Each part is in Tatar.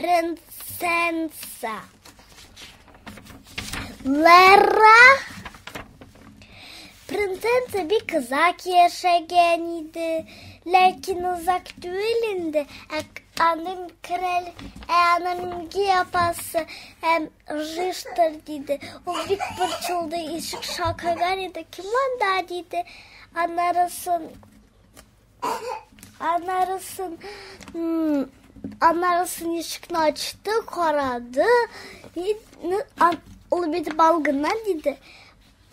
Принцесса. Лера Принцесса бик озак яшәгән иде, ләкин озак түгел инде, ә аның король, ә аның үги апасы һәм жиштыр диде. Ул бик борчылды, ишек шакыган иде. Кем анда диде. Анарысын анарысын анарысын ишекне ачты, карады. Ул бит бал гына диде.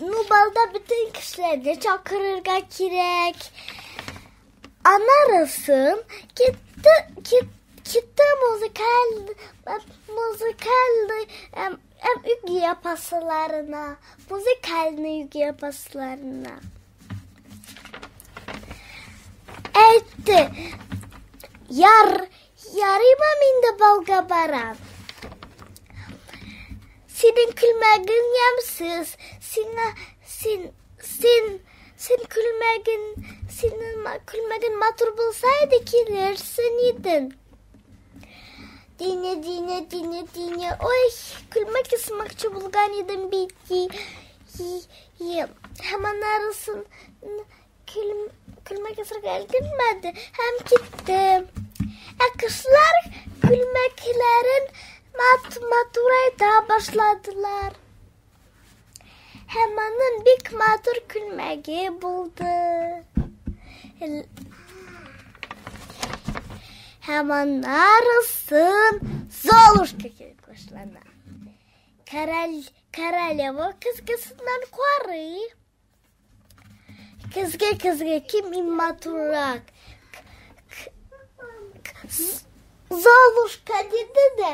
Ну, балда бөтен кешеләрне чакырырга кирәк. Анарысын китте, кит, китте музыкаль, музыкальный үги апасыларына, музыкальный үги апасыларына. Әйтте, яр, ярыймы мин дә балга барам? Синең күлмәгең ямьсез, сиңа, син, син, син күлмәгең, синең күлмәгең матур булса иде, килерсең идең. Дине, дине, дине, дине, ой, күлмәк ясамакчы булган идем бит. Һәм анарысын күлмәк ясарга өлгермәде һәм китте. Ә кышлар күлмәкләрен матурайта башладылар. Һәм аның бик матур күлмәге булды. Һәм анарысын Золушка килеп башлана. Король, королева көзгесеннән карый. Көзге, көзге, кем иң матуррак? Золушка диде дә,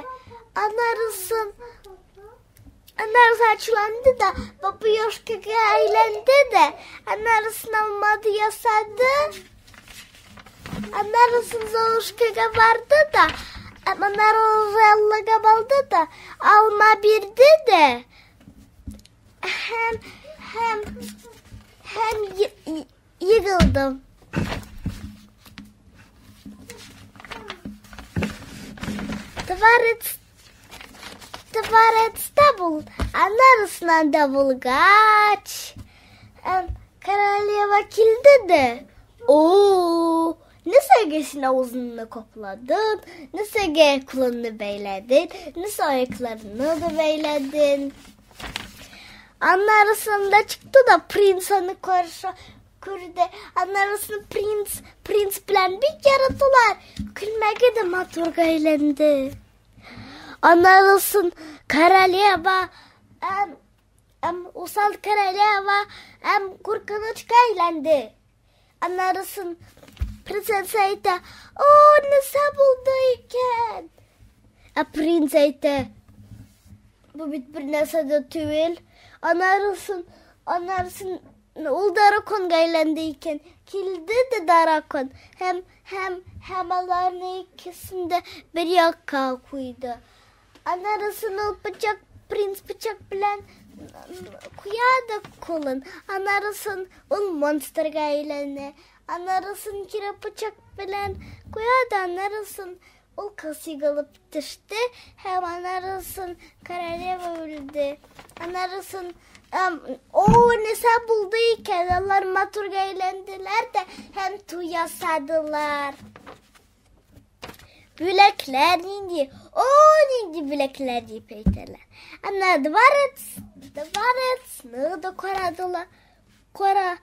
анарысын анарысы ачуланды да, бабуешкага әйләнде дә, анарысын алмады ясады. Анарысын Золушкага барды да, анары Реллага барды да, алма бирде дә, һәм һәм һәм егылдым. Дворец Дворецта бул, анарысынан да булгач, королева килде дә, о, нәрсәгә син авызыңны капладың, нәрсәгә кулыңны бәйләдең, нәрсә аякларыңны да бәйләдең? Анарысында чыкты да принц аны каршы күрде. Анарысын принц, принц белән бик яратылар. Күлмәге дә матурга әйләнде. Анарысын королева, әм, әм, усал королева, әм, куркынычка әйләнде. Анарысын принцесса әйтә, о, нәрсә булды икән? Ә принц әйтә, бу бит бер нәрсә дә түгел. Анарысын, анарысын ул драконга әйләнде икән. Килде дә дракон һәм һәм һәм аларны икесен дә бер якка куйды. Анарысын ул пычак, принц пычак белән куя да кулын. Анарысын ул монстрга әйләнә. Анарысын кире пычак белән куя да, анарысын ул кыз егылып төште һәм анарысын королева үлде. Анарысын о, нәрсә булды икән? Алар матурга әйләнделәр дә һәм туй ясадылар. Бүләкләр нинди? О, нинди бүләкләр дип әйтәләр. Ана дворец, дворецны да карадылар. Кара.